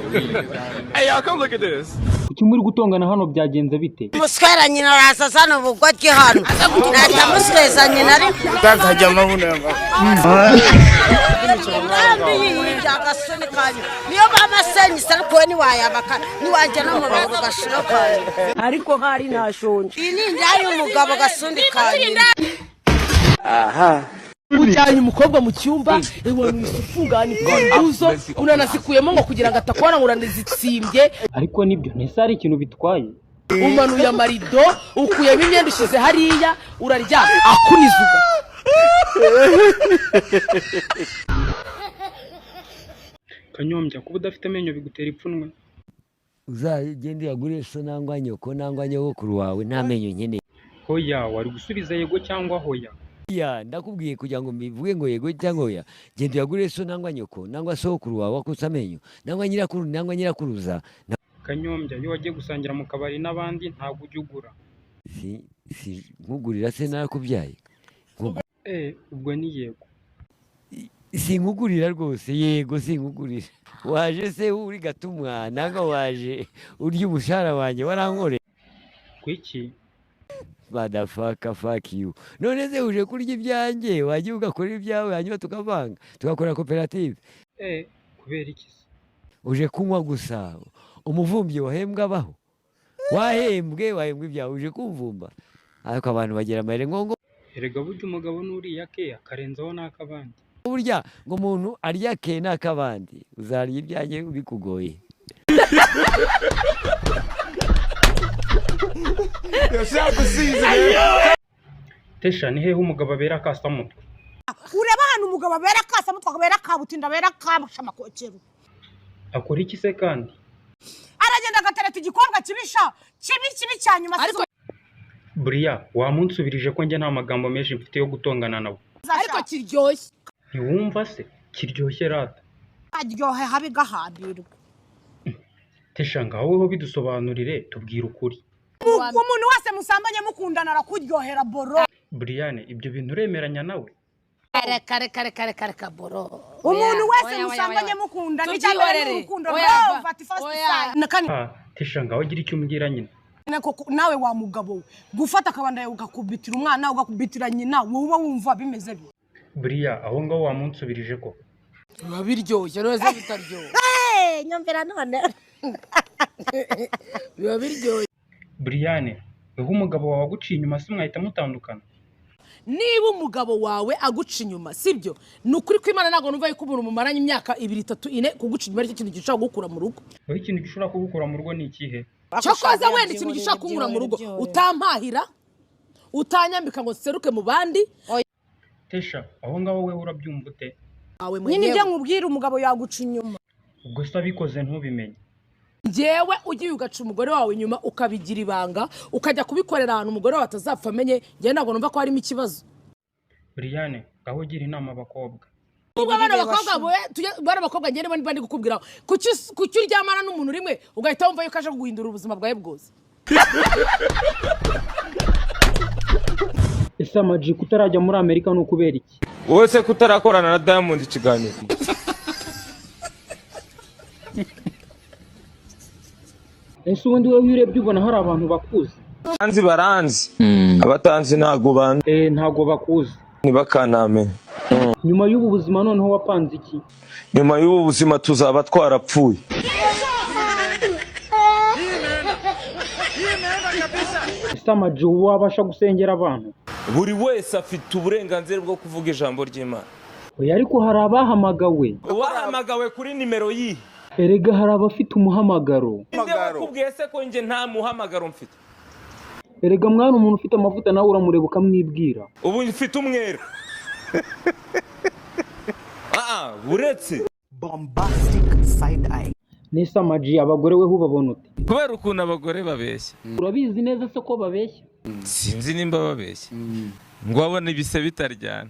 Hey, y'all, come look at this. Kuki muri gutongana hano, byagenze bite? Umuswera nyina araza azana ubugoryi hano, nahita musweza nyina, ariko imigambi yiyi agasoni kanyu niyo bamasenyise, ariko we ntiwayabaka, ntiwajya no mu rugo gashira kanyu. Ariko hari ntashonje. Iyi ni inda y'umugabo, gasundi kanyu. Ujyanye umukobwa mu cyumba, ibona ufungana imfunguzo, unanazikuyemo ngo kugira ngo atakubona ngo uranazitsimbye. Ariko nibyo, ntese hari ikintu bitwaye? Umanuye amarido, ukuyemo imyenda, ushyize hariya, uraryama akunizuga. Kanyombya, kuba udafite amenyo bigutera ipfunwe? Uzagende uyagure so nangwa nyoko nangwa nyogokuru wawe, nta menyo nkeneye. Hoya, wari gusubiza yego cyangwa hoya. Ya, ndakubwiye kugira ngo mbivuge ngo yego cyangwa oya. Genda uyagure so nangwa nyoko nangwa sokuru wawe wakutse amenyo, nangwa nyirakuru nangwa nyirakuruza. Kanyombya, iyo wagiye gusangira mu kabari n'abandi ntabwo ujya ugura? Si si nkugurira se narakubyaye? Eh, ubwo ni yego. Sinkugurira rwose, yego sinkugurira. Waje se uri gatumwa nangwa waje urya umushahara wanjye warankoreye? Kuki? Motherfucker, fuck you. None se uje kurya ibyanjye? Wajya ugakora ibyawe, hanyuma tukavanga tugakora koperative. Eh, kubera iki se? Uje kunywa gusa. Umuvumbyi wahembwa abaho? Wahembwe, wahembwa ibyawe, uje kumvumba. Ariko abantu bagira amayeri ngo Erega burya umugabo n'uriya ke akarenzaho n'ak'abandi. Burya ngo umuntu arya ke n'akabandi, uzarya ibyanjye bikugoye. Tesha, ni hehe umugabo abera akasamutwe? Ureba ahantu umugabo abera akasamutwe, akabera kabutinda, abera kamushamakokero. Akora iki se kandi? Aragenda agatereta igikobwa kibisha kibi kibi cya nyuma. Ariko Buriya wamunsubirije ko njye nta magambo menshi mfite yo gutongana nawe. Ariko kiryoshye. Ntiwumva se kiryoshye rata? Aryohe habe gahambirwa. Tesha, ngaho weho bidusobanurire, tubwire ukuri. Umuntu wese musambanye mukundana arakuryohera, boro. Buriyane, ibyo bintu uremeranya nawe? Reka reka reka reka reka, boro. Umuntu Oya, wese oya, oya, musambanye oya. mukundana, icya mbere ni Tubyihorere. urukundo. Oya, Love at first oya. sight. Na kandi Ah, Tesha, ngaho gira icyo umbwira nyine. koko nawe wa mugabo we, gufata akabanda yawe ugakubitira umwana, ugakubitira nyina, wowe uba wumva bimeze bite? Buriya aho ngaho wamunsubirije ko Biba biryoshye none bitaryoshye? Nyumvira none. Biba biryoshye. Buriyane, weho umugabo wawe aguciye inyuma se mwahita mutandukana? Niba umugabo wawe aguca inyuma, sibyo, ni ukuri kw'Imana, ntabwo numva yuko umuntu mumaranye imyaka 2, 3, 4 kuguca inyuma aricyo kintu gishobora kugukura mu rugo. Wowe ikintu gishobora kugukura mu rugo ni ikihe? Cyokoza wenda ikintu gishobora kunkura mu rugo, utampahira, utanyambika ngo nseruke mu bandi. Tesha, aho ngaho wewe urabyumva ute? Wawe Nyine ibyo mwenyewe. nkubwira, umugabo yaguca inyuma. Ubwo se abikoze ntubimenye? Njyewe ugiye ugaca umugore wawe inyuma, ukabigira ibanga, ukajya kubikorera ahantu umugore wawe atazapfa amenye, njyewe ntabwo numva ko harimo ikibazo. Buriyane, ngaho gira inama abakobwa. Ubwo bano bakobwa bano bakobwa njyewe niba ndi kukubwira, kuki uryamana n'umuntu rimwe ugahita wumva yuko aje kuguhindura ubuzima bwawe bwose? Ese Amaji, kutarajya muri Amerika ni ukubera iki? Wowe se kutarakorana na Diamond ikiganiro? Ese ubundi wowe iyo urebye ubona hari abantu bakuzi? Baranzi, baranzi, abatanzi ntago banzi. Eh, ntago bakuzi. Ntibakanamenye. Nyuma y'ubu buzima noneho wapanze iki? Nyuma y'ubu buzima tuzaba twarapfuye. Ese Amaji, ubu wabasha gusengera abantu? Buri wese afite uburenganzira bwo kuvuga ijambo ry'Imana. Oya, ariko hari abahamagawe. Wahamagawe kuri nimero yihe? Erega hari abafite umuhamagaro. Ninde wakubwiye se ko njye nta muhamagaro mfite? Erega mwana, umuntu ufite amavuta nawe uramureba ukamwibwira. Ubu mfite umweru. Ah, uretse Bombastic side eye. Nese Amaji, abagore weho ubabona ute? Kubera ukuntu abagore babeshya. Urabizi neza se ko babeshya? Sinzi nimba babeshya, ngo babone ibise bitaryana.